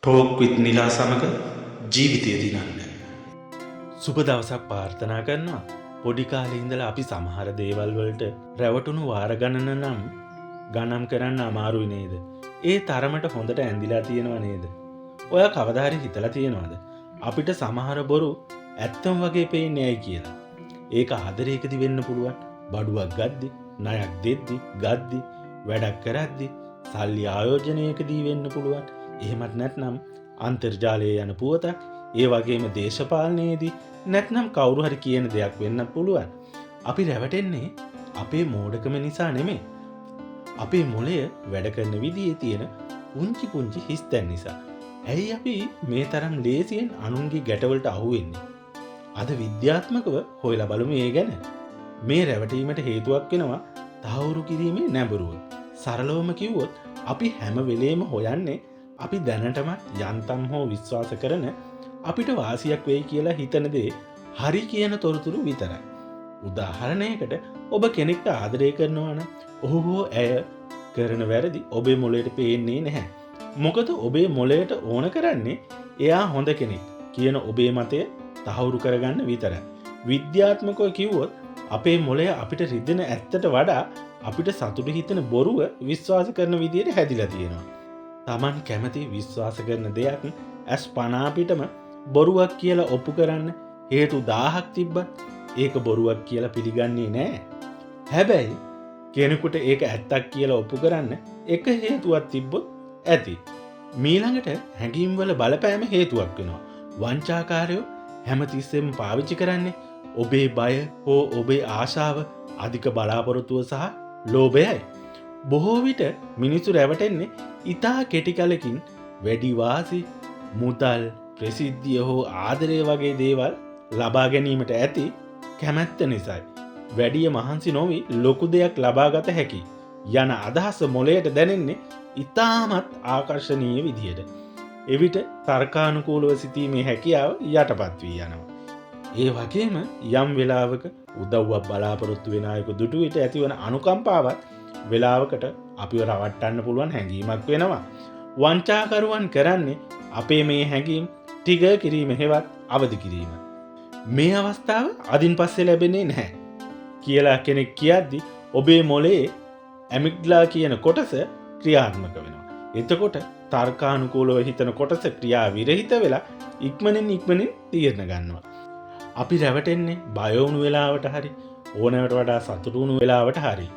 Talk විත් නිලා සමග ජීවිතය දිනන්න. සුබ දවසක් ප්‍රාර්ථනා කරනවා. පොඩි කාලේ ඉඳලා අපි සමහර දේවල් වලට රැවටුණු වාර ගණන නම් ගණන් කරන්න අමාරුයි නේද? ඒ තරමට හොඳට ඇඳිලා තියෙනව නේද? ඔයා කවදා හරි හිතලා තියෙනවද? අපිට සමහර බොරු ඇත්තම වගේ පේන්නේ ඇයි කියලා? ඒක ආදරයකදී වෙන්න පුළුවන්. බඩුවක් ගද්දි, ණයක් දෙද්දි, ගද්දි, වැඩක් කරද්දි, සල්ලි ආයෝජනයකදී වෙන්න පුළුවන්. එහෙමත් නැත්නම් අන්තර්ජාලයේ යන පුවතක්, ඒ වගේම දේශපාලනයේදී නැත්නම් කවුරු හරි කියන දෙයක් වෙන්නත් පුළුවන්. අපි රැවටෙන්නේ අපේ මෝඩකම නිසා නෙමෙයි. අපේ මොළය වැඩ කරන විදිහේ තියෙන පුංචි පුංචි හිස්තැන් නිසා. ඇයි අපි මේ තරම් ලේසියෙන් අනුන්ගේ ගැටවලට අහු වෙන්නේ? අද විද්‍යාත්මකව හොයලා බලමු ඒ ගැන. මේ රැවටීමට හේතුවක් වෙනවා තහවුරු කිරීමේ නැඹුරුව. සරලවම කිව්වොත් අපි හැම වෙලේම හොයන්නේ අපි දැනටමත් යන්තම් හෝ විශ්වාස කරන අපිට වාසියක් වෙයි කියලා හිතන දේ හරි කියන තොරතුරු විතරයි. උදාහරණයකට ඔබ කෙනෙක්ට ආදරය කරනවා නම් ඔහු හෝ ඇය කරන වැරදි ඔබේ මොළයට පේන්නේ නැහැ. මොකද ඔබේ මොළයට ඕන කරන්නේ එයා හොඳ කෙනෙක් කියන ඔබේ මතය තහවුරු කරගන්න විතරයි. විද්‍යාත්මකව කිව්වොත් අපේ මොළය අපිට රිදෙන ඇත්තට වඩා අපිට සතුටු හිතෙන බොරුව විශ්වාස කරන විදියට හැදිලා තියෙනවා. තමන් කැමති විශ්වාස කරන දෙයක් ඇස් පනා පිටම බොරුවක් කියලා ඔප්පු කරන්න හේතු 1000ක් තිබ්බත් ඒක බොරුවක් කියලා පිළිගන්නේ නෑ. හැබැයි කෙනෙකුට ඒක ඇත්තක් කියලා ඔප්පු කරන්න එක හේතුවක් තිබ්බොත් ඇති. මීළඟට හැඟීම්වල බලපෑම හේතුවක් වෙනවා. වංචාකාරයෝ හැමතිස්සෙම පාවිච්චි කරන්නේ ඔබේ බය හෝ ඔබේ ආශාව, අධික බලාපොරොත්තුව සහ ලෝභයයි. බොහෝ විට මිනිස්සු රැවටෙන්නේ ඉතා කෙටි කලකින් වැඩි වාසි, මුදල්, ප්‍රසිද්ධිය හෝ ආදරය වගේ දේවල් ලබා ගැනීමට ඇති කැමැත්ත නිසායි. වැඩිය මහන්සි නොවි ලොකු දෙයක් ලබාගත හැකි යන අදහස මොළයට දැනෙන්නේ ඉතාමත් ආකර්ශනීය විදියට. එවිට තර්කානුකූලව සිතීමේ හැකියාව යටපත් වී යනවා. ඒ වගේම යම් වෙලාවක උදව්වක් බලාපොරොත්තු වෙන අයෙකු දුටු විට ඇතිවන අනුකම්පාවත් වෙලාවකට අපිව රවට්ටන්න පුළුවන් හැඟීමක් වෙනවා. වංචාකරුවන් කරන්නේ අපේ මේ හැඟීම් ටිගර් කිරීම හෙවත් අවදි කිරීම. මේ අවස්ථාව අදින් පස්සේ ලැබෙන්නේ නැහැ කියලා කෙනෙක් කියද්දි ඔබේ මොලේ ඇමිග්ඩලා කියන කොටස ක්‍රියාත්මක වෙනවා. එතකොට තර්කානුකූලව හිතන කොටස ක්‍රියා විරහිත වෙලා ඉක්මනින් ඉක්මනින් තීරණ ගන්නවා. අපි රැවටෙන්නේ බය වුණු වෙලාවට හරි ඕනෑවට වඩා සතුටු වුණු වෙලාවට හරි.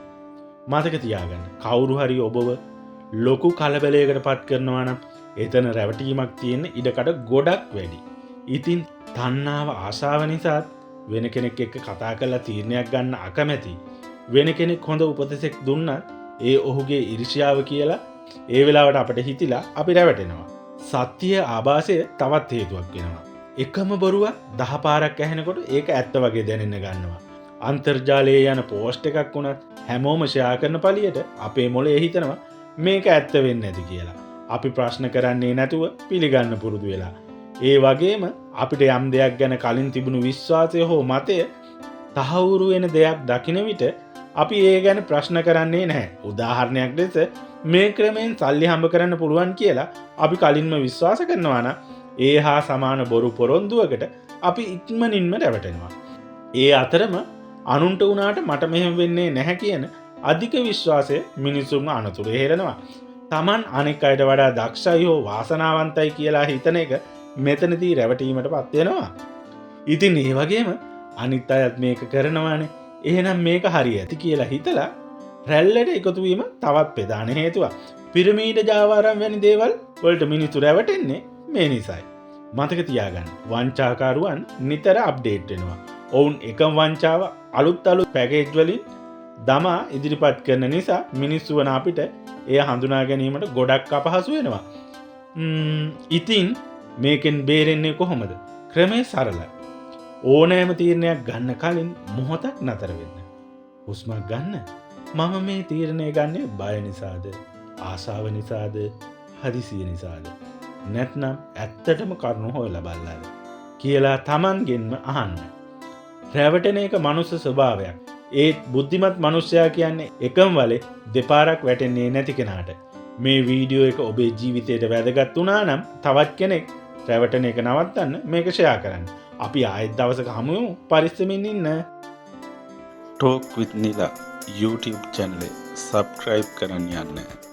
මතක තියාගන්න, කවුරු හරි ඔබව ලොකු කලබලයකට පත් කරනවා නම් එතන රැවටීමක් තියෙන ඉඩකඩ ගොඩක් වැඩි. ඉතින් තණ්හාව ආශාව නිසාත් වෙන කෙනෙක් එක්ක කතා කරලා තීරණයක් ගන්න අකමැති, වෙන කෙනෙක් හොඳ උපදෙසක් දුන්නත් ඒ ඔහුගේ ඊර්ෂ්‍යාව කියලා ඒ වෙලාවට අපිට හිතිලා අපි රැවටෙනවා. සත්‍ය ආభాසය තවත් හේතුවක් වෙනවා. එකම බොරුවක් 10 පාරක් ඇහෙනකොට ඒක ඇත්ත වගේ දැනෙන්න ගන්නවා. අන්තර්ජාලයේ යන පෝස්ට් එකක් වුණත් හැමෝම ෂෙයා කරන පළියට අපේ මොලේ හිතනවා මේක ඇත්ත වෙන්නේ නැති කියලා. අපි ප්‍රශ්න කරන්නේ නැතුව පිළිගන්න පුරුදු වෙලා. ඒ වගේම අපිට යම් දෙයක් ගැන කලින් තිබුණු විශ්වාසය හෝ මතය තහවුරු වෙන දෙයක් දකින විට අපි ඒ ගැන ප්‍රශ්න කරන්නේ නැහැ. උදාහරණයක් ලෙස මේ ක්‍රමයෙන් සල්ලි හම්බ කරන්න පුළුවන් කියලා අපි කලින්ම විශ්වාස කරනවා නම් ඒ හා සමාන බොරු පොරොන්දුවකට අපි ඉක්මනින්ම රැවටෙනවා. ඒ අතරම අනුන්ට වුණාට මට මෙහෙම වෙන්නේ නැහැ කියන අධික විශ්වාසය මිනිසුන්ව අනතුරේ හෙළනවා. තමන් අනෙක් අයට වඩා දක්ෂයි හෝ වාසනාවන්තයි කියලා හිතන එක මෙතනදී රැවටීමට පත් වෙනවා. ඉතින් ඒ වගේම අනිත් අයත් මේක කරනවානේ, එහෙනම් මේක හරි ඇති කියලා හිතලා රැල්ලට එකතු වීම තවත් ප්‍රධාන හේතුවක්. පිරමීඩ ජාවාරම් වැනි දේවල් වලට මිනිස්සු රැවටෙන්නේ මේ නිසායි. මතක තියාගන්න, වංචාකාරුවන් නිතර අප්ඩේට් වෙනවා. ඔවුන් එකම වංචාව අලුත් අලුත් පැකේජ් වලින් දමා ඉදිරිපත් කරන නිසා මිනිස්සු වන අපිට එය හඳුනා ගැනීමට ගොඩක් අපහසු වෙනවා. ඉතින් මේකෙන් බේරෙන්නේ කොහොමද? ක්‍රමය සරලයි. ඕනෑම තීරණයක් ගන්න කලින් මොහොතක් නතර වෙන්න. හුස්මක් ගන්න. මම මේ තීරණය ගන්නේ බය නිසාද? ආශාව නිසාද? හදිසිය නිසාද? නැත්නම් ඇත්තටම කරුණු හොයලා බලලාද? කියලා තමන්ගෙන්ම අහන්න. රැවටෙන එක මනුස්ස ස්වභාවයක්. ඒත් බුද්ධිමත් මනුස්සයා කියන්නේ එකම වලේ දෙපාරක් වැටෙන්නේ නැති කෙනාට. මේ වීඩියෝ එක ඔබේ ජීවිතයට වැදගත් වුණා නම් තවත් කෙනෙක් රැවටෙන එක නවත්තන්න මේක ෂෙයා කරන්න. අපි ආයෙත් දවසක හමු වෙමු. පරිස්සමින් ඉන්න. Talk with Nila YouTube channel එක subscribe කරන්න යන්න.